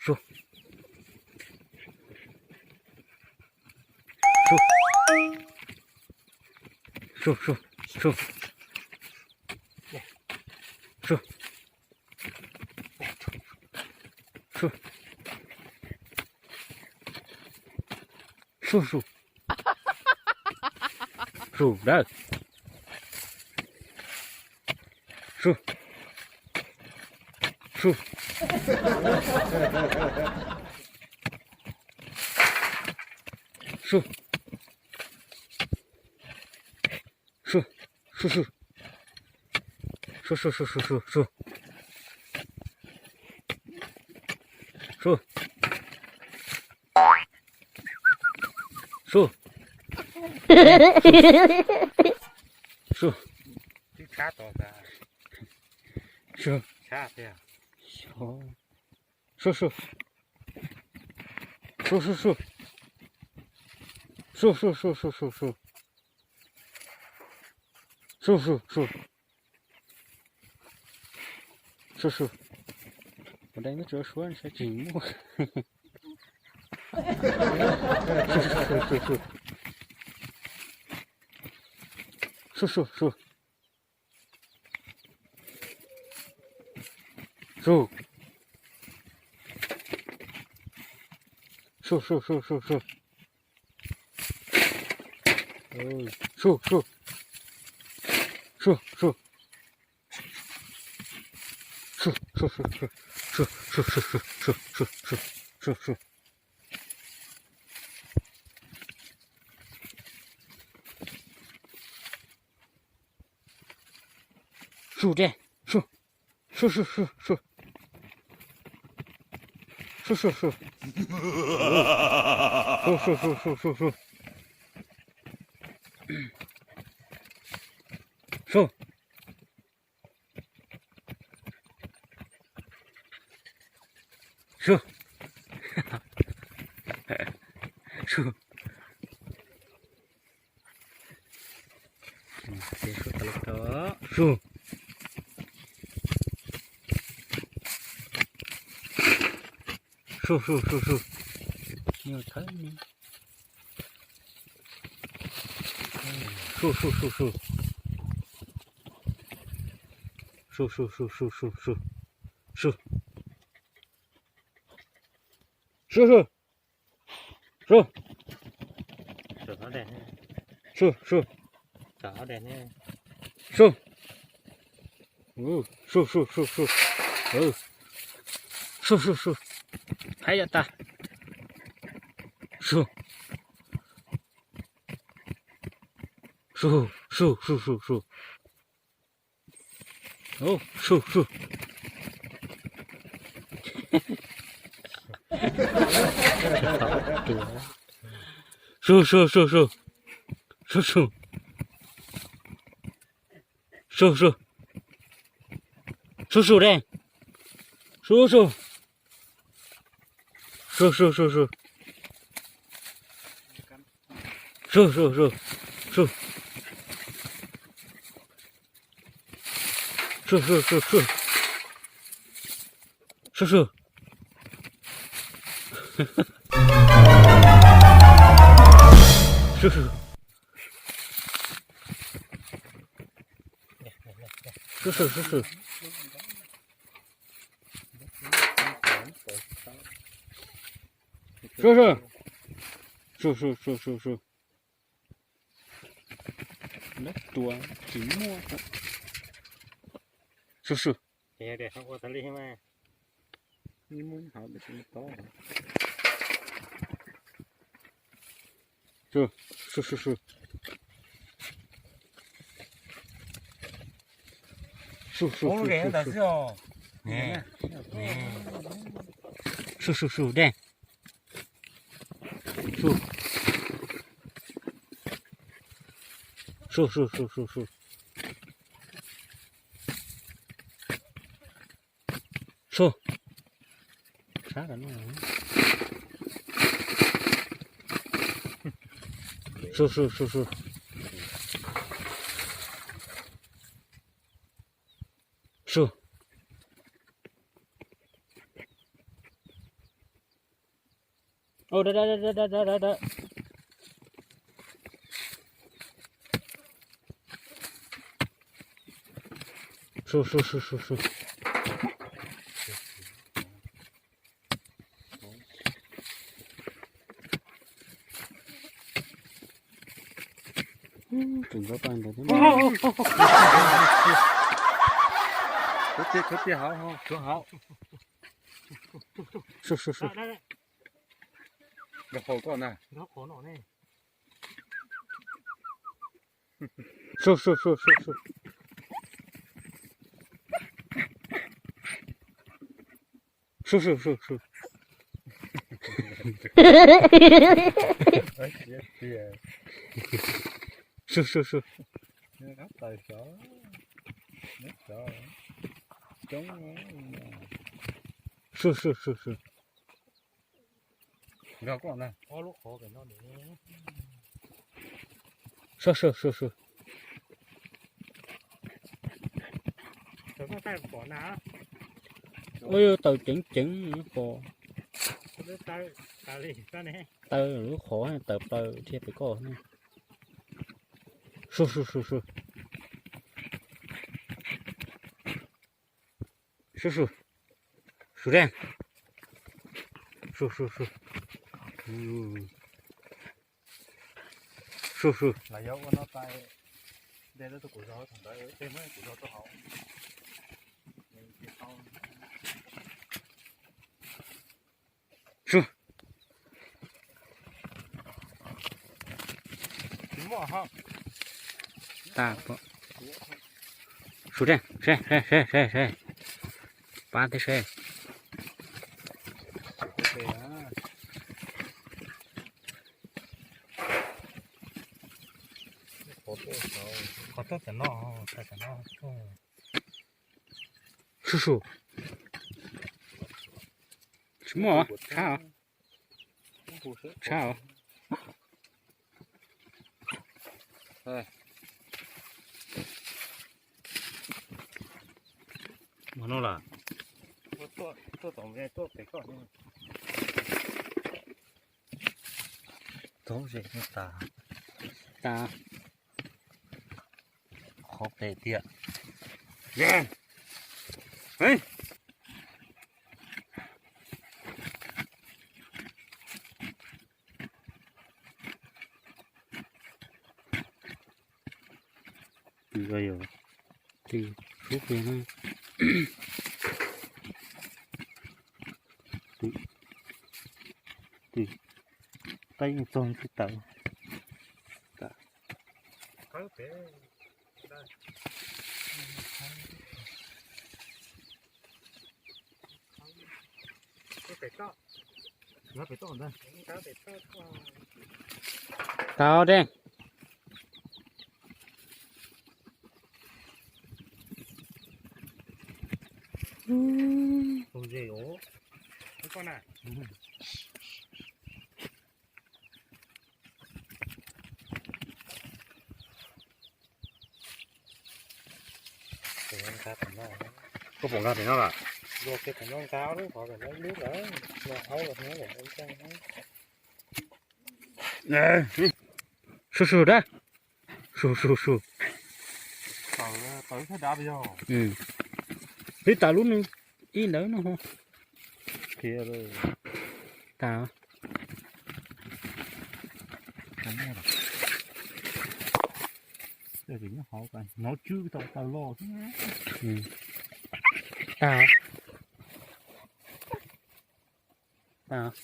Su. Su. Su, su, su. Su. Su. Su, su. Su dawb. Su. Su. Su. Su, su, su. Su, su, su, su, su, su. Su. Su. Su. Su. Su. Su, su, su. Su, su, su, su, su, su. Su, su, su. Su, su. Ua dai neb tsuav suab ntshe tsis muaj. Su, su, su, su. Su, su, su. Su. Su, su, su, su, su. Su, su. Su, su. Su, su, su, su. Su, su, su, su, su, su, su, su, su. Su, dej, su. Su, su, su, su. Su, su, su. Su, su, su, su, su, su. Su. Su. Su. Ces su tas los rau. Su. Su, su, su, su. Nyuag thawb ni. Su, su, su, su. Su, su, su, su, su, su. Su. Su, su. Su. Su, su. Su. Su, su, su, su. Su, su, su. Haib yam tag. Su. Su, su, su, su, su. Su, su. Su, su, su, su. Su, su. Su, su. Su, su dej. Su, su. Su, su, su, su. Su, su, su. Su. Su, su, su, su. Su, su. Su, su. Su, su, su, su. Su, su. Su, su, su, su, su. Lab tuas tsis muaj. Su, su. Su, su, su, su. Su, su, su, su, su. Su, su, su, dej. Su. Su, su, su, su, su. Su. Su, su, su, su. Su. Su, su, su, su, su. Tseem ntaub tais ntawd thiab. Tshuav tiag, tshuav tiag, hauv, hauv, tshuav hauv. Su, su, su. Nrog qhov koj na. Su, su, su, su, su. Su, su, su, su. Su, su, su. Su, su, su, su. Su, su, su, su. Ua yog taws ceev ceev pom. Taws lub qhov taws plaws dhia pem koj. Su, su, su, su. Su, su. Su dej. Su, su, su. Su, su. Los yog ua no tas, de rau tus kuv zog thaum ntawd, de muab kuv zog rau hauv. Su. Tag. Su seb, seb, seb, seb, seb, seb. Pab thiab seb. Qhov tuaj tam no, tam no. Su, su. Tsis muaj, tshab os. Tshab os. Mus no lawm. Tau ze tas. Tas. Qhov pem tiag. Tus yog tus sub kiag na. Tus qaib yeej txog tib tawm. Tau dej. Koj pom nkag pem no lawm? Su su dab. Su su su. Peb tas lub no ib ntawd no. Tas. Nov tswb tau taws los. Tas. Tas.